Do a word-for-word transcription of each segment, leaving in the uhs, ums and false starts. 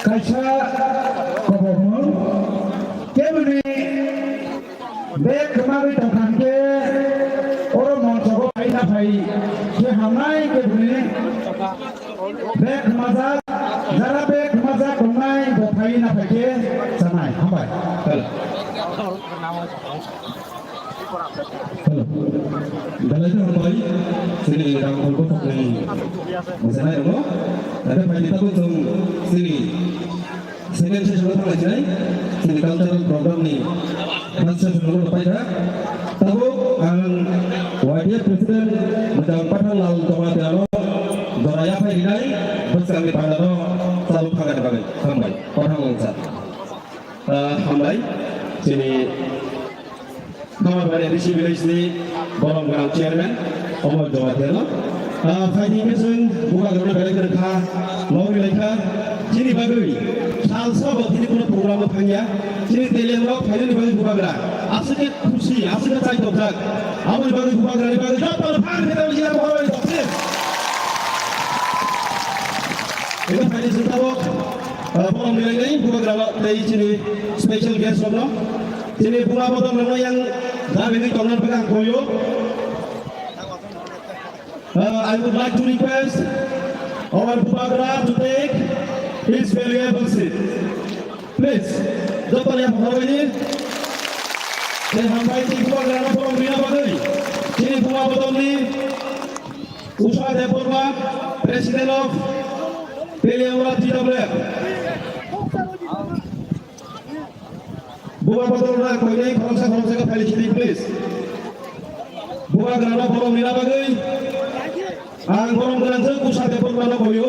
Kaisa kobokmung keboni bek kwmagwi tongkha hwnkhe oro monsogo phai na phai khe hamnai keboni bek kwmajak, jara bek kwmajak tongnai bo phai na phai khe chanai. Hambai. Hello. Belai khe hambai, chini rang khorbo thokni mujana emo. Ate phaidi tabuk chwng chini second session o thanglai chinai, chini cultural program ni first session o paikha. Tabuk ang Y D F president Mujang Pathar Lal Jamatia no jora yaphai rinai bwskang ni panda no chalok thangani bagwi hambai. Pathar Lal sir. Ah, hambai, chini Khamarbari A D C village ni borom gwnang chairman Omor Jamatia no. Ah, phaidi hwnkhe chwng bubagrano belai kwrwkha, lobwi laikha. Chini bagwi salsa bo chini kuno program o thangya. Chini Teliang rok phainani bagwi bubagra aswk khe khusi, aswk khe chaitokjak. Aboni bagwi bubagrani bagwi jotono phang khe tabuk jila bubagrani toksin. Ebo phaidi chwng tabuk, ah, borom ni lainai bubagra tei chini special guest rokno. Chini buma bodol rokno yang da bini tongna bagwi ang koyo. Uh, I would like to request our Bubagra to take his valuable seat. Please. Jotoni hambai ni, tei hambai tei bubagrano borom rina bagwi chini buba bodolni Usha Debbarma, President of Peliamura T W F. Buba bodol na koinai khoroksa khoroksa khe phailai sidi, please. Bubagrano borom rina bagwi ang borom gwnangjwk Usha Debbarmano koio.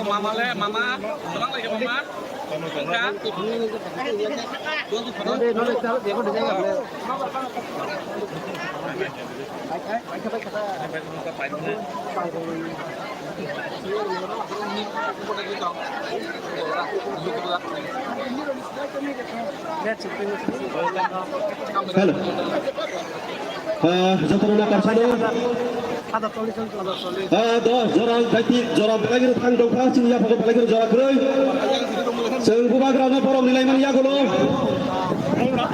Mama le, mama, mama. Hello. Ah, jotono na karsano. Ah, dos jora gaiti jora belai gini thang dongkha, chini yaphago belai gini jora kwrwi. Chwng bubagrano borom ni laimani yagulo.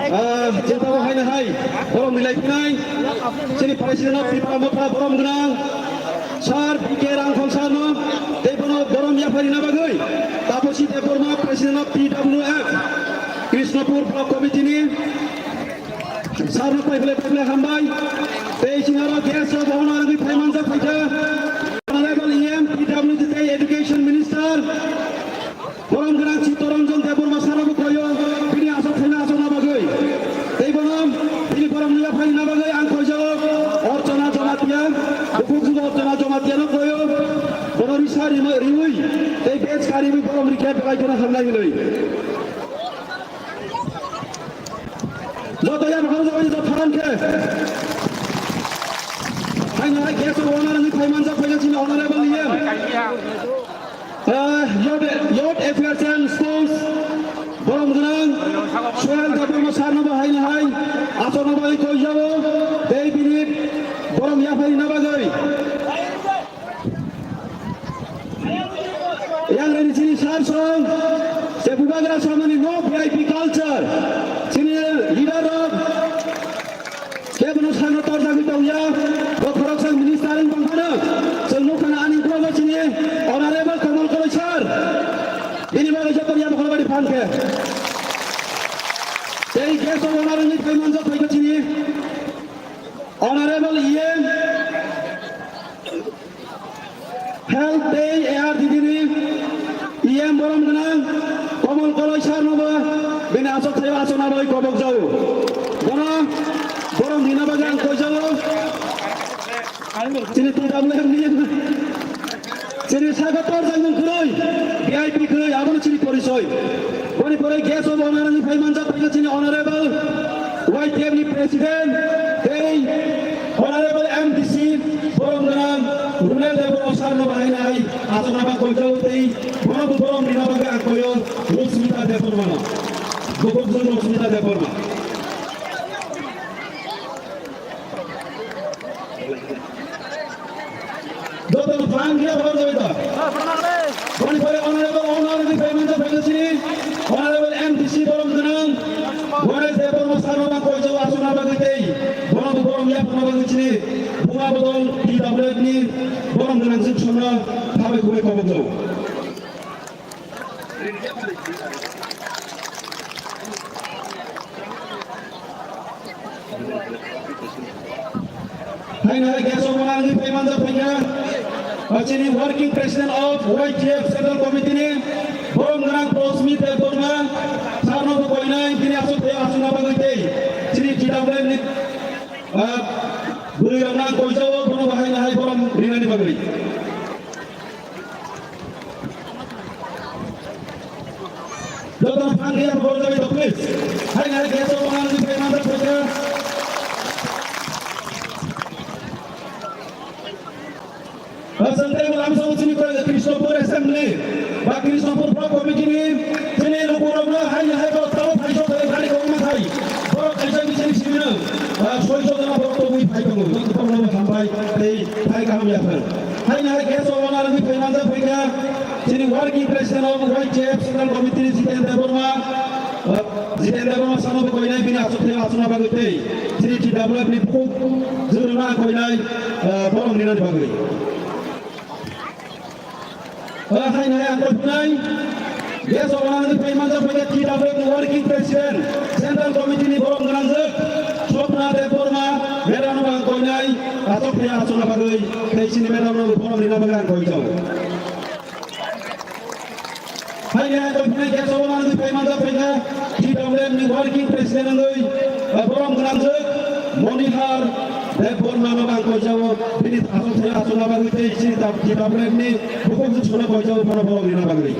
Ah, chini tamo haino hai borom ni laiphinai. Chini president of Tipra Motha borom gwnang. Sir B K Rangkhol sir no tei bono borom yapharina bagwi Taposi Debbarma, president of T W F, Krishnapur Block Committee ni sir no paiphile paiphile hambai. Tei chini oro guest of honor wngwi phaimanjak phaikha Honorable E M, P W D tei Education Minister. Borom gwnang Chittaranjan Debbarma sir no bo koyo, bini aswk thaina aswkna bagwi. Tei bono bini borom ni yapharina bagwi ang koijago Archana Jamatia, bukhuk jugo Archana Jamatia no koyo, bono risa rimwi, riwi, tei bej kariwi borom rikhe belai kheno hamnai hinwi. Joto ya bokhorok jagani joto tharan khe. Haino hai guest of honor wngwi phaimanjak phaikha chini Honorable E M. Ah, Youth, Youth Affairs and Sports, borom gwnang, Suhel Debbarma sir no bo haino hai, aswk no bai koi jabo, tei bini borom yapharina bagwi. Yang rani chini sir song, se bubagra samani no V I P culture, chini leader rok, Kebono sano torjagwi tongya, bo khoroksa minister wng tongphano, chwng nukha ani ukologo chini Honorable Kamal Koloi sir. Bini bagwi joto ya bokhorok bari phan khe. Tei guest of honor wngwi phai manjak phaikha chini Honorable E M. Health tei A R D D ni E M borom gwnang Kamal Koloi sir no bo bini aswk thaio aswkna bai kobok jago. Bono borom rina bagwi ang koi jago. Chini T W M ni chini sago torjakmung kwrwi, V I P kwrwi, abono chini porichoi. Boni pore guest of honor wngwi phai manjak phaikha chini Honorable Y T F ni President tei Honorable M D C borom gwnang Runel Debbarma sir no bahai nai aswkna ba koijago tei bono bo borom rina bagwi ang koyo Rosmita Debbarma no. Gopokjwng Rosmita Debbarma. Joto no phan khe borom jabai ta. Boni pore Honorable Honor ni payment of Honorable M D C borom gwnang. Ganesh Debbarma sir no ba koijago aswkna bagwi tei bono bo borom yapharna bagwi chini Buma Bodol T W F ni borom gwnang jwk songno thabai khumui kobok jago. Haino guest of honor wngwi phai manjak phaikha, o chini working president of Y T F Central Committee ni borom gwnang Rosmita Debbarma sir no bo koinai bini aswk tei aswkna bagwi tei chini T W F ni, ah, bwrwi rok nang koijago bono bahai nahai borom rinani bagwi. Joto phang ya bor jabai to, please. Hai, hai, guest of honor ni payment of phaikha. Asante lam so chini ko Krishnapur Assembly ba Krishnapur Block Committee ni chini lukurok no hai hai ko tau phai so thai khani ko ma thai. Borok kaisa ni chini sibino. Ba soi so jana borok to bui phai tongo. Joto borok no hambai tei phai kaham ya phai. Haino hai guest of honor wngwi phai manjak phaikha chini working president of Y T F Central Committee ni Jiten Debbarma. Uh, Jiten Debbarma sano bo koinai bini achuk thai achukna bagwi tei chini T W F ni bukhuk jwrwngno ang koinai, uh, borom rinani bagwi. Uh, haino hai ang koinai guest of honor wngwi phai manjak phaikha T W F ni working president, Central Committee ni borom gwnangjak Swapna Debbarma, madam no ang koinai achuk thai achukna bagwi tei chini madam no borom rina bagwi ang koijago. Haino ang koinai guest of honor wngwi phai manjak phaikha T W F ni working president wngwi, uh, borom gwnangjak Monihar Debbarma no ang koijago, bini achuk thai achukna bagwi tei chini T W F ni bukhuk jwrwngno koijago bono borom rina bagwi.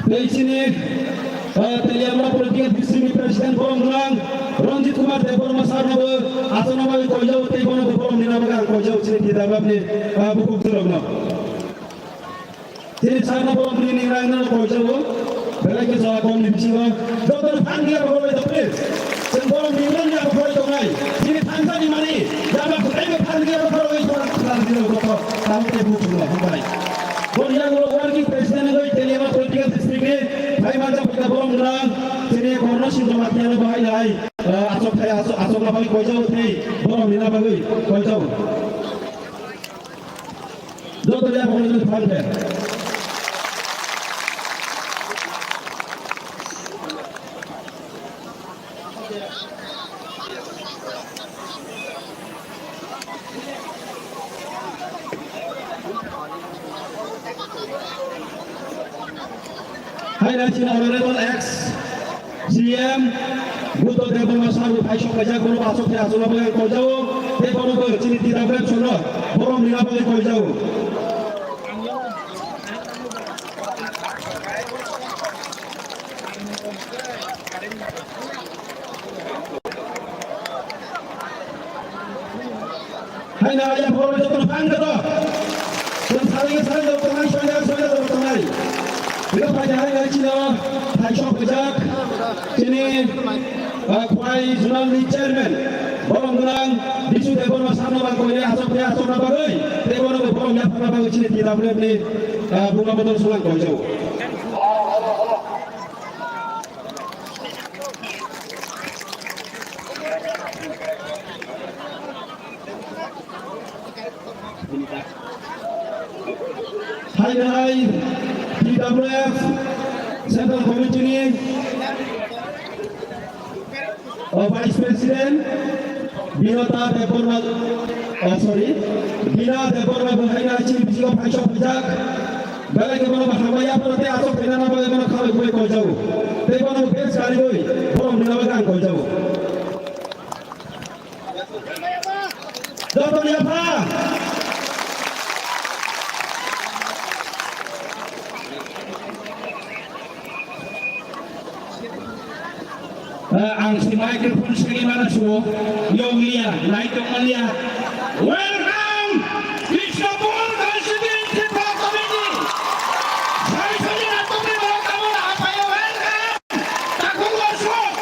Tei chini, ah, Teliamura Political District ni President borom gwnang Ranjit Kumar Debbarma sir no bo achukna bagwi koijago tei bono bo borom rina bagwi ang koijago chini T W F ni, ah, bukhuk jwrwngno. Tini sakno borom rini rang nang koijago. Belai ke jaga kong ni bisingo. Joto ni phan dia borom bai please. Chwng borom ni rang ya borom tongnai. Tini phan sa ni mani. Jaba kutai be phan dia borom bai tongnai. Phan dia borom. Tamo te bu chula hambai. Bon ya ngolo working president ngoi Teliamura Political District ni. Bai manjak pika borom rang. Tini korno sin joma tiano bahai lai. Eh, achuk thai achuk, achuk na bai koijago tei. Borom ni na bagwi koijago. Joto ya pokol ni phan khe. Hai na chini honorable ex C M Buddha Debbarma sabo phai sok kaijak bono asok khe asok bagwi koijago tei bono bo chini T W F sono borom nina bagwi koijago. Haina ya phoro joto phang joto. Chwng salai salai joto tongnai, soya soya joto tongnai. Bino phai hai hai chino, hai sok pujak. Chini, ah, Khwai Zonal ni chairman. Borom gwnang, Bisu Debbarma sano bang koile asok ya asok na bagwi. Tei bono borom ya phana bagwi chini T W F ni, ah, bunga bodol sulang koijago. Hainai T W F Central Committee ni, o, Vice President Binata Debbarma, o, sorry, Bina Debbarma bo hainai chini bisingo phaisok phaijak. Belai khe bono hambai ya phano tei asok phaina na bagwi bono khalwi khubai koijago. Tei bono bes kariwi borom rina bagwi ang koijago. Joto ni yapha. Eh, ang si microphone segi mana suo, yong lia, nai tong lia. Welcome, Krishnapur Constituency Block Committee. Sai sai na tong ni block amo na apayo, welcome. Takhuk Losuk.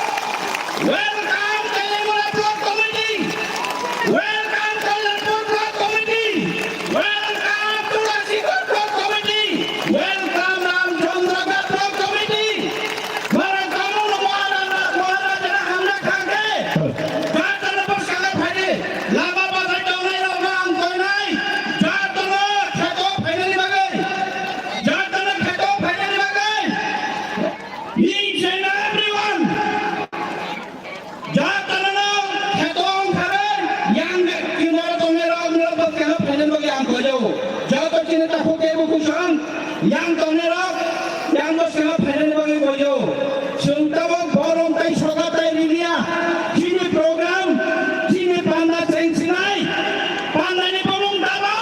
Welcome, Teliamura Block Committee. Welcome, Kalyanpur Block Committee. Welcome, Tulasigarh Block Committee. Welcome, Ramchandragarh Block Committee. Borok tongo no Maharana, Maharajana hamna khangkhe. Jatana bwskango phaidi. Lama bazai tongnai rokno ang koinai. Jatana kheto phainani bagwi. Jatana kheto phainani bagwi. Each and everyone. Jatana no kheto wngkharwi yang kinaro tongnai rok no bwskango phainani bagwi ang koijago. Joto chini takhuk tei bukhuk song yang tongnai rok yang bwskango phainani bagwi koijago. Chwng tabok borom tei soga tei riliya. Chini program, chini panda chengsinai. Pandani bumung tamo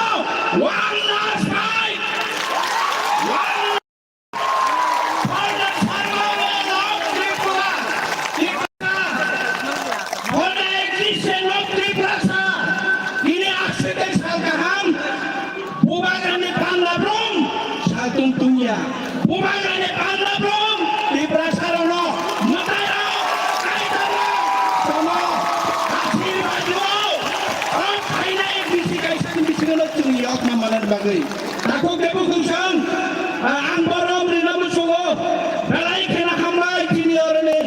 one last fight. One For the survival of Tripura, Tripura, for the existence of Tripura, sir, tini akswk sal kaham, bubagrani panda brum, saltung tungya. Bubagrani panda brum, Tiprasarokno, mwtairok, kaitorrok, somo, asirwad rwo, o phainai bisi kaisani bisingono chwng yokna manani bagwi. Takhuk Debu Kusang, ang borom rina muchungo, belai kheno hambai chini oroni.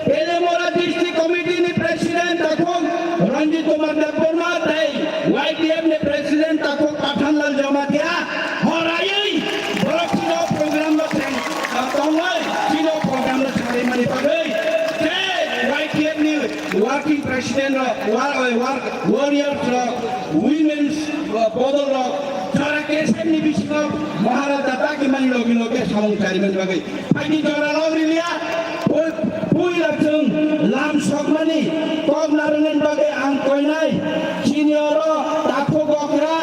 Telemora District Committee ni President takhuk Ranjit Kumar Debbarma tei Y T F ni President takhuk Pathanlal Jamatia horaiwi borok chino program no theng, ah, tongwi chino program no thangwi mani bagwi tei Y T F ni Working President rok, war-, war-, Warriors rok, Women's, ah, Bodol rok, jora kesem ni bisingo Maharaj Data kimani logi logi samung charimani bagwi. Phaidi jora log riliya, pui-, puila chwng lam sokmani kok narwknani bagwi ang koinai. Chini oro takhuk okra,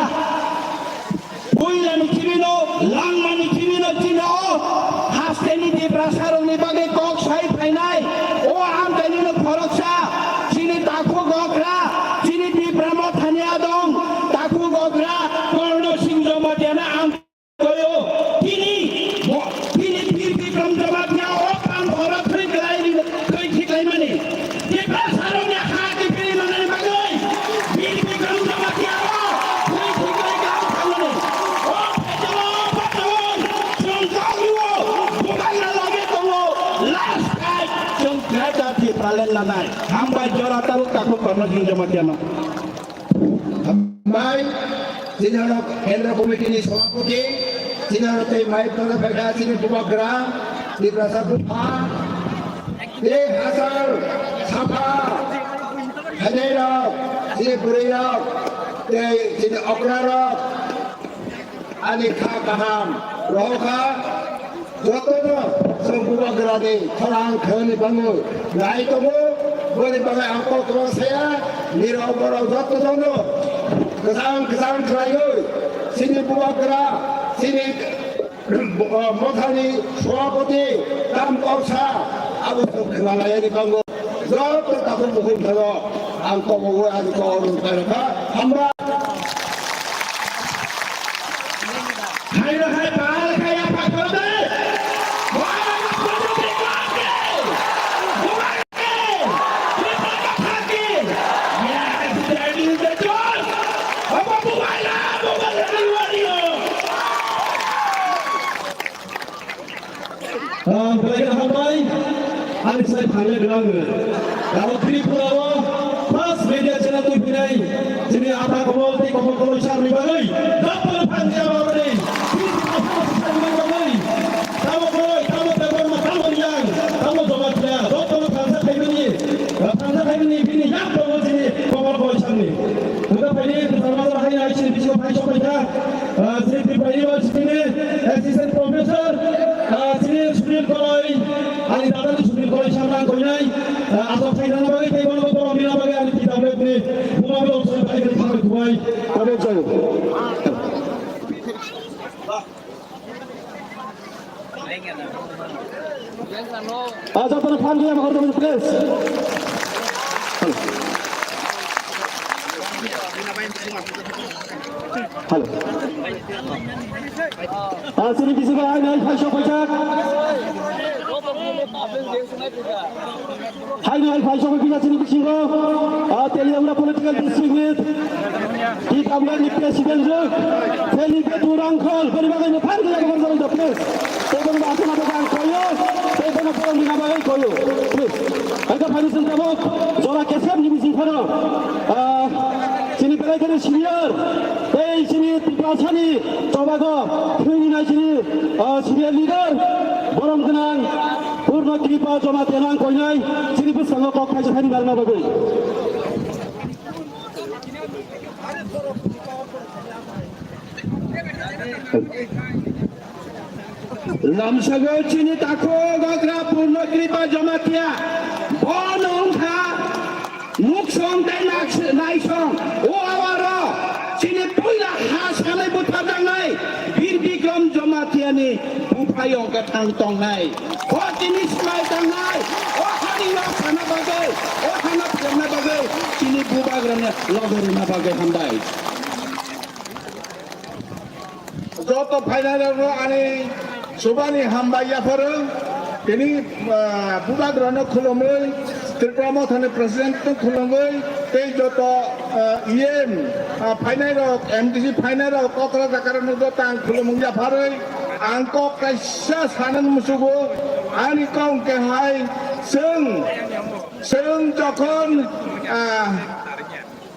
puilani khibino, langmani khibino chini o hasteni Tiprasarokni bagwi kok sai phainai. O amchainino khoroksa, chini takhuk okra, chini Tipra Mothani adong, takhuk okra, Korno Singh Jamatiano ang koyo, tini, mo-, tini Bir Bikram Jamatia o pang horo thwi kwlai ri-, thwi khiklaimani. Tiprasarokni ha kiphilwi manani bagwi Bir Bikram Jamatia o thwi khiklai kwlai thangmani. O phaijao, o phaijao, chwng kok rwo, bubagra logi tongo, last fight, chwng Greater Tipraland lanai. Hambai jora tabuk takhuk Korno Singh Jamatiano. Hambai, chini oro Kendra Committee ni Sabhapati, chini oro tei mai tongna phaikha chini Bubagra, Tiprasa Bupha, tei Hasar, Sapha, Hainairok, chini Bwrwirok, tei chini Okrarok. Ani kha kaham rohor kha, jotono chwng Bubagrani khorang khaini bangwi nai tongo. Boni bagwi ang kok kwbang saya, nirok borok jotono kwchang kwchang khlaiwi chini Bubagra, chini, uh, mothani Sabhapati, tam koksa, abo chwng khwna laiyani bango. Joto takhuk bukhuk thano ang kobogo ani kok rwkha rwkha. Hamba. Hai rw hai pal khai apa kau dai. Wah, apa tu beri kau ke? Bukan ke? Ini apa kaki? Ya, sudah ini sudah jos. Apa bukan lah, bukan dari luar dia. Ah, belai khe hambai, ani sai phainai belai no. Abo Tripura o first media channel twi phinai, chini Apha Komol tei Komol Komol sir ni bagwi, joto phan jaba rwdi, tini tini aphano sai ni bagwi, tamo koi, tamo tebor ma, tamo yang, tamo joma thia, joto no thansa khaimani, ah, thansa khaimani bini yak tongo chini Komol Komol sir ni. Wngkha phaini bwsarma jora hai hai chini bisingo phai sok phaikha. Ah, chini Tripura University ni Assistant Professor, ah, chini Sunil Koloi, ani dada ni Sunil Koloi sir nang koinai, ah, asok phaina bagwi tei bono borok rina bagwi ani T W F ni buma borok soi bai khe thangnai kubai. Abo chao. Ah, jotono phan gaya mahar dong, please. Hello. Ah, sini bisi ba, hai, hai, hai, sok, hai, sok. Haino hai phai sokwi phina chini bisingo, ah, Teliamura Political District ni Tikamra ni President rok, Feli Betu Rangkhol, boni bagwi no phan gaya gubun jabai da, please. Tei bono aswk na bagwi ang koyo, tei bono borom rina bagwi koyo, please. Ang kha phani sing tabuk, jora kesem ni bising phano, ah, chini belai kheno senior, tei chini Tiprasani chobago thwinai chini, ah, senior leader, borom gwnang, Purno Kripa Jamatia nang koinai, chini bwskango kok khaisa thani narwkna bagwi. Lamsago chini takhuk okra Purno Kripa Jamatia, bono wngkha Nuksong tei naks-, naisong, o awaro chini puila ha sanai butharjaknai Bir Bikram Jamatiani buphai o kwthang tongnai. O chini swmai tangnai, o hani yok sana bagwi, o hana pherna bagwi, chini bubagrani logo rwna bagwi hambai. Joto phainai rokno ani Chubani hambai yapharo, tini, ah, bubagrano khulumwi, Tripura Mothani President no khulumwi, tei joto, ah, E M, ah, phainai rok, M D C phainai rok, kokra jakarano joto ang khulumwi yapharwi, ang kok kaisa sanani musugo, ani kok hwnkhe hai, chwng, chwng jokhon, ah,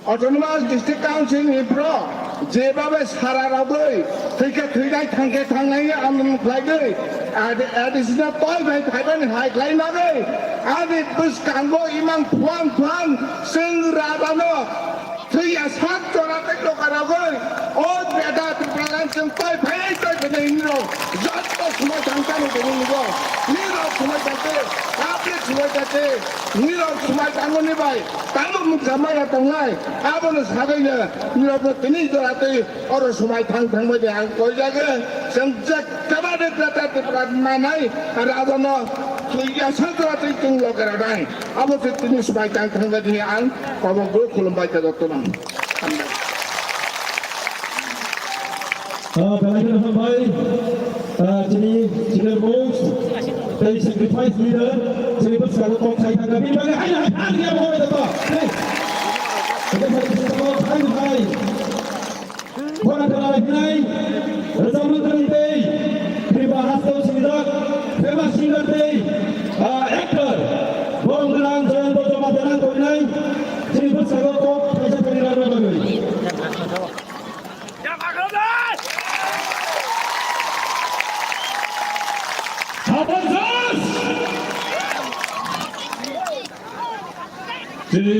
Autonomous District Council ni bro, jebabe sara rogwi, thwikhe thwinai, thangkhe thangnai andolon khlaigwi, ad-, additional toi bai phaibani hai khlai nagwi, ani bwskango imang phuang phuang chwng rajano thwiya sak jora tei doka rogwi, o beda Tripura chwng toi phainai, toi phainai hinwi rok joto swmai thang tano tongwi nugo, nirok swmai thangkhe, public swmai thangkhe, nirok swmai tangmani bai. Tamo mungsa maya tongnai, abono sagwino norokno tini jora tei oro swmai thang thangbai de ang koijagwi, chwng je kebade kwtal Tripura manai rajano thwiya satra tei chwng loge rwnai. Abo se tini swmai thang thangbai de ang kobo guru khulumbai de jotono. Ah, belai kheno hambai. Ah, chini senior most tei sacrifice leader, chini bwskango kok khai thangkha, bini bagwi hai hai phan ya bo joto. Hey. Ede hai bwskango hai hai. Khona khona hinai, rwchapmung kwrwng tei Tripura hasteo sinijak famous singer tei, ah, actor, borom gwnang Jayanta Jamatia nang koinai, chini bwskango kok thaisa thani rwna bagwi. Chini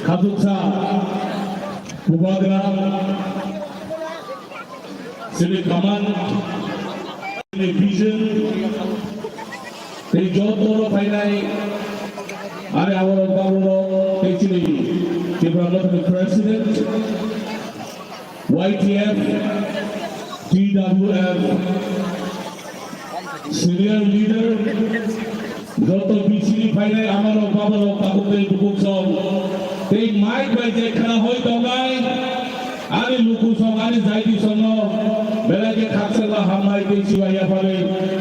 khachuksa bubagra, chini command, chini vision, tei joto phainai, ani aborok baborok, tei chini Tripura Mothani President, Y T F, T W F, senior leader, joto B C ni phainai amarok, babarok, tabuk tei bukuk song, tei mic bai je khna hoi tongnai, ani luku song, ani jaiti songno belai khe khakchangma hambai tei chibai yapharwi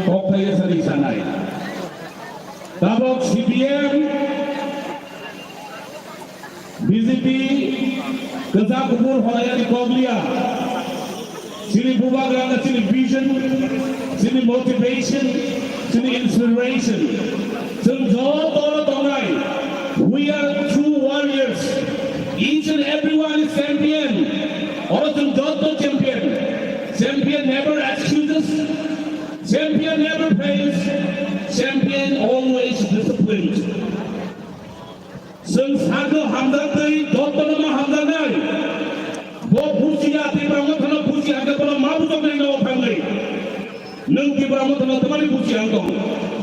kok thai sanai sanai. Tabuk C P M, B J P, kwchak kuphur holayani kok liya. Chini bubagra wngkha chini vision, chini motivation, chini inspiration. Chwng joto oro tongnai, we are true warriors. Each and everyone is champion. Oro chwng joto champion. Champion never excuses. Champion never fails. Champion always disciplined. Chwng sakno hamjak tei jotono ma hamjaknai. Bo bujiya, Tipra Mothano bujiya hwnkhe bono ma bujoknai nogo thangwi. Nwng Tipra Mothano tamani bujiya wng tong,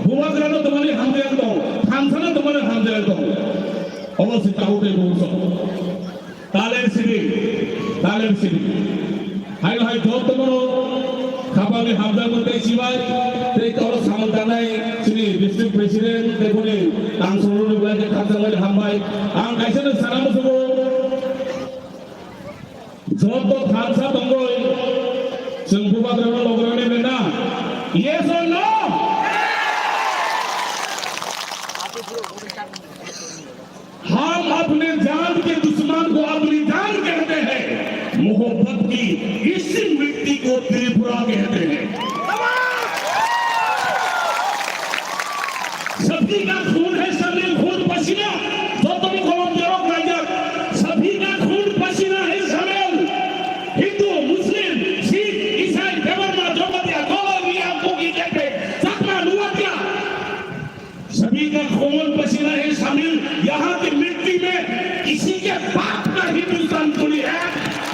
bubagrano tamani hamjak wng tong, thansano tamani hamjak wng tong. Omo se tabuk tei bukuk song. Taler siri, taler siri. Hai hai jotono khapangni hamjakmung tei chibai tei toro samung tangnai chini district president tei boni tangsolrokni belai khe khakchangmani hambai. Ang kaisa no sana muchungo, joto thansa tongoi chwng bubagrano logorani bena? Yes or no? हम अपने जान के दुश्मन को अपनी जान कहते हैं, मोहब्बत की इसी मिट्टी को त्रिपुरा कहते हैं। सभी का खून है शामिल, खून पसीना, गौतम कलम जरक राजा, सभी का खून पसीना है शामिल। हिंदू, मुस्लिम, सिख, ईसाई, देवर्मा, जमातिया, कोलांगिया, कुकी, कैथे, चकमा, नुआतिया, सभी का खून पसीना है शामिल, यहाँ की मिट्टी में किसी के बाप का हिंदुस्तान थोड़ी है।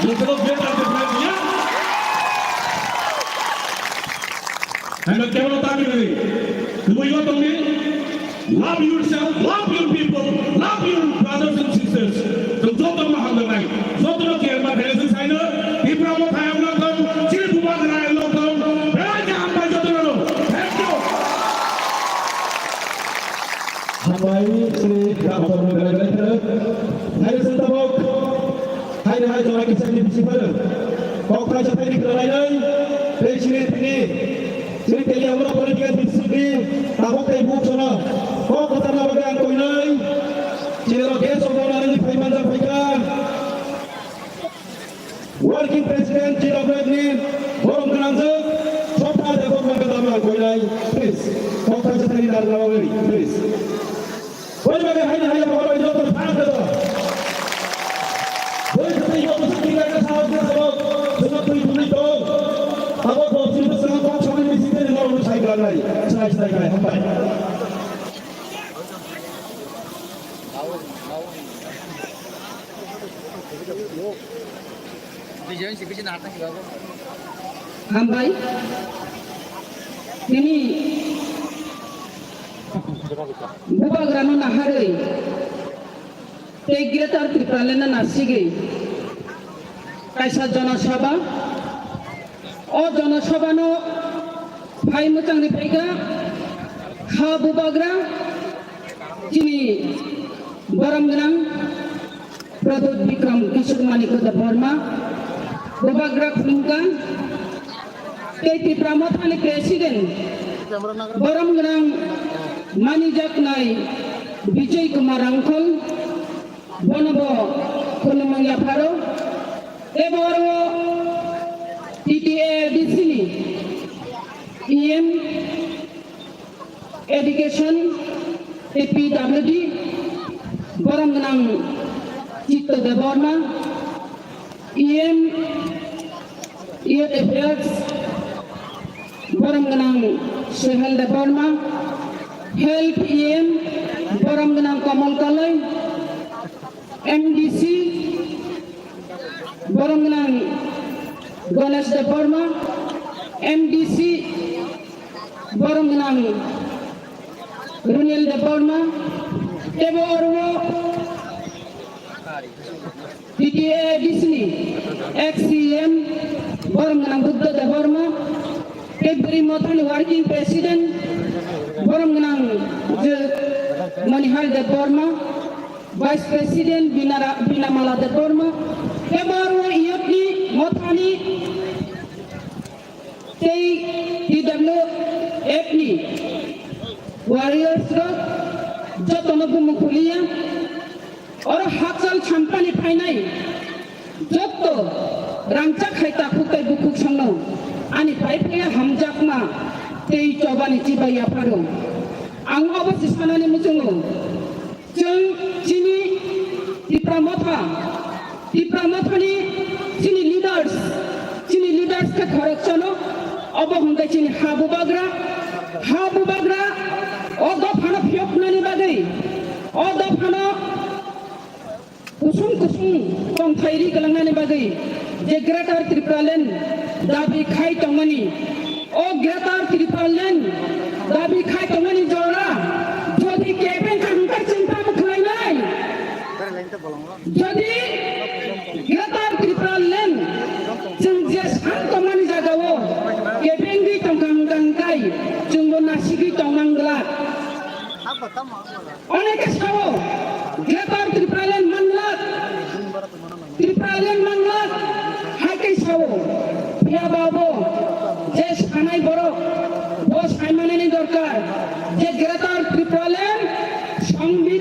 मतलब बेटा के बाप या। Ano kebo ta bini, tumi yo tongni, love yourself, love your people, love your brothers and sisters. Tong joto ma hamjaknai, joto no kebo ma khe se saino, Tipra Motha ang no tong, chini bubagra ang no tong, belai khe hambai joto no. Thank you. Hambai chini Dr. Mungkara Belai Kharok. Hai se tabok. Hai hai jora kisa ni bisi pharo. Kok phai sa phai ni khlai nai. Tei chini tini. Chini Teliamura political district ni tabuk tei buk sono kok kwcharna bagwi ang koinai. Chini oro guest of honor ni phai manjak phaikha. Working President G W F ni borom gwnangjak Sopha Debbarma gadam ang koinai. Please. Kok thaisa thani dar na bagwi. Please. Boi bage haini haini bahar bai joto thang joto. Boi joto joto sakhi lai ka sahab ke sabab joto tui tui to. Abo boxing to sahab kok samai ni site ni noro sai galai. Sai sai galai hambai. Hambai. Nini bubagrano naharwi tei Greater Tipraland no nasigwi kaisa jonosabha. O jonosabhano phai mwchangni phaikha ha bubagra chini borom gwnang Pradyot Bikram Kishore Manikya Debbarma, bubagra khulumkha, tei Tipra Mothani President, borom gwnang manijaknai Bijoy Kumar Rangkhol, bono bo khulumung yapharo, tei bo oro T T A D C ni E M, Education, tei P W D, borom gwnang Chitto Debbarma, E M, Youth Affairs, borom gwnang Sohel Debbarma, Health E M, borom gwnang Kamal Kalai, M D C, borom gwnang Ganesh Debbarma, M D C, borom gwnang Runil Debbarma, tei bo oro T T A D C ni ex C M, borom gwnang Buddha Debbarma, tei Bwrwi Mothani Working President, borom gwnang je Manihal Debbarma, Vice President Binara-, Binamala Debbarma, tei bo oro youth ni Mothani tei T W F ni warriors rok jotono bumu khuliya. Oro hakchal sampani phainai jotto rangchak hai takhuk tei bukhuk songno ani phai phaiya hamjakma tei chobani chibai yapharo. Ang obo se sanani muchungo. Chwng chini Tipra Motha, Tipra Mothani chini leaders, chini leaders khe khoroksano, obo hwnkhe chini ha bubagra, ha bubagra o dophano phiyoknani bagwi, o dophano kusung kusung tongthai ri kwlangnani bagwi je Greater Tipraland dabi khai tongmani, o Greater Tipraland dabi khai tongmani jora jodi kebeng kha hwnkhe chwng tamo khlainai? Jodi Greater Tipraland chwng je sak tongmani jagao kebengwi tongkha hwnkha hwnkhe chwngbo nasigwi tongmang glak. Oneke sao, Greater Tipraland manglak, Tipraland manglak, hai khe sao. Phiya ba bo je sanai borok, bo saimanani dorkar, je Greater Tipraland, Songbi-,